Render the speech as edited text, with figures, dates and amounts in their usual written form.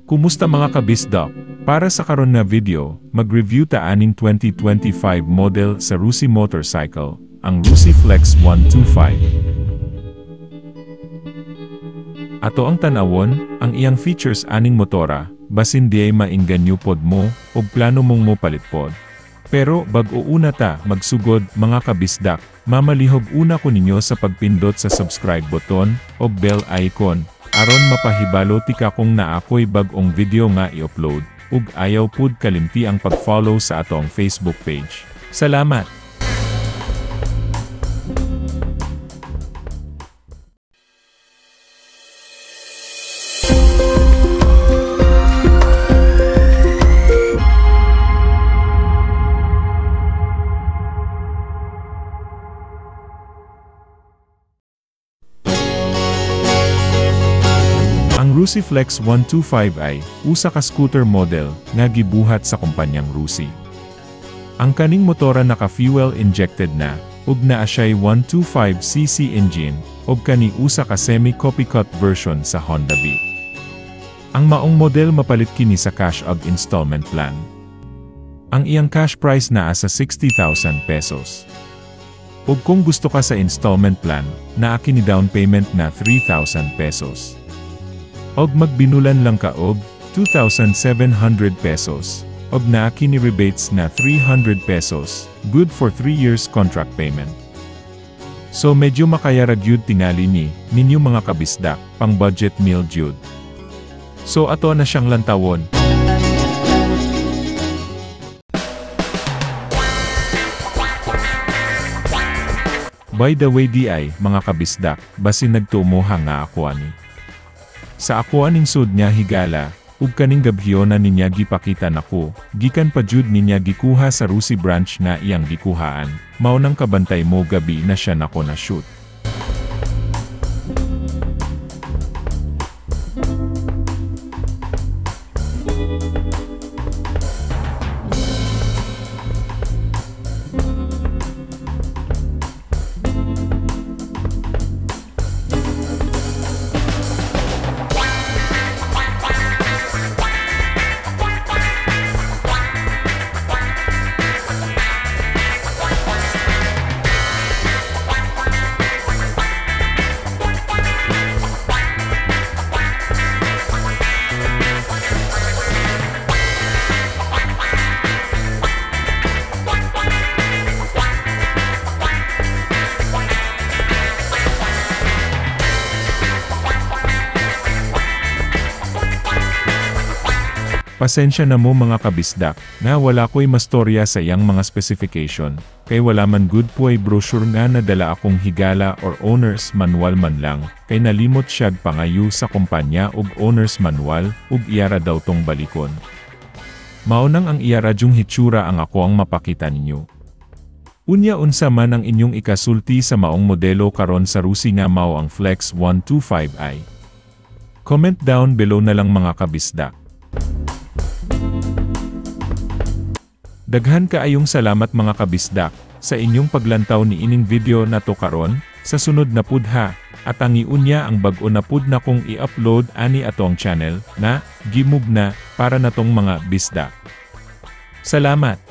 Kumusta, mga kabisdak? Para sa karon nga video, mag-review ta aning 2025 model sa Rusi Motorcycle, ang Rusi Flex 125. Ato ang tanawon ang iyang features aning motora, basin diay mainganyo pod mo og plano mong mo palit pod. Pero bag-o una ta magsugod, mga kabisdak, mamalihog una ko ninyo sa pagpindot sa subscribe button og bell icon aron mapahibalo tika kung naa ko'y bag-ong video nga i-upload, ug ayaw pud kalimti ang pag-follow sa atong Facebook page. Salamat! Ang Rusi Flex 125 ay usa ka scooter model nga gibuhat sa kumpanyang Rusi. Ang kaning motora naka-fuel injected na ug naa siya'y 125 cc engine ug kani usa ka semi-copycat version sa Honda Beat. Ang maong model mapalit kini sa cash ug installment plan. Ang iyang cash price naa sa 60,000 pesos. Ug kung gusto ka sa installment plan, naa kini down payment na 3,000 pesos. Og magbinulan lang ka og 2,700 pesos, og naa kini rebates na 300 pesos, good for 3 years contract payment. So medyo makayara gyud tingali ni ninyo, mga kabisdak, pang budget meal jud. So ato na siyang lantawon. By the way diay, mga kabisdak, basin nagtumuha nga ako ani. Sa ako aning sud niya higala, ug kaning gabhiona ninya gipakita nako, gikan pa jud ninya gikuha sa Rusi branch na iyang gikuhaan, mao nang kabantay mo gabi na siya nako na shoot. Pasensya na mo, mga kabisdak, nga wala ko'y mastorya sa iyang mga specification, kay wala man gud po'y brochure nga nadala akong higala or owner's manual man lang, kay nalimot siyag pangayo sa kumpanya og owner's manual, ug iyara daw tong balikon. Mao nang ang iyara jung hitsura ang ako ang mapakita ninyo. Unya, unsa man ang inyong ikasulti sa maong modelo karon sa Rusi nga mao ang Flex 125i? Comment down below na lang, mga kabisdak. Daghan kaayong salamat, mga kabisdak, sa inyong paglantaw ni ining video na to karon. Sa sunod na pud ha, at ang iunya ang bag-o na pud na kong i-upload ani atong channel na gimugna para natong mga bisdak. Salamat!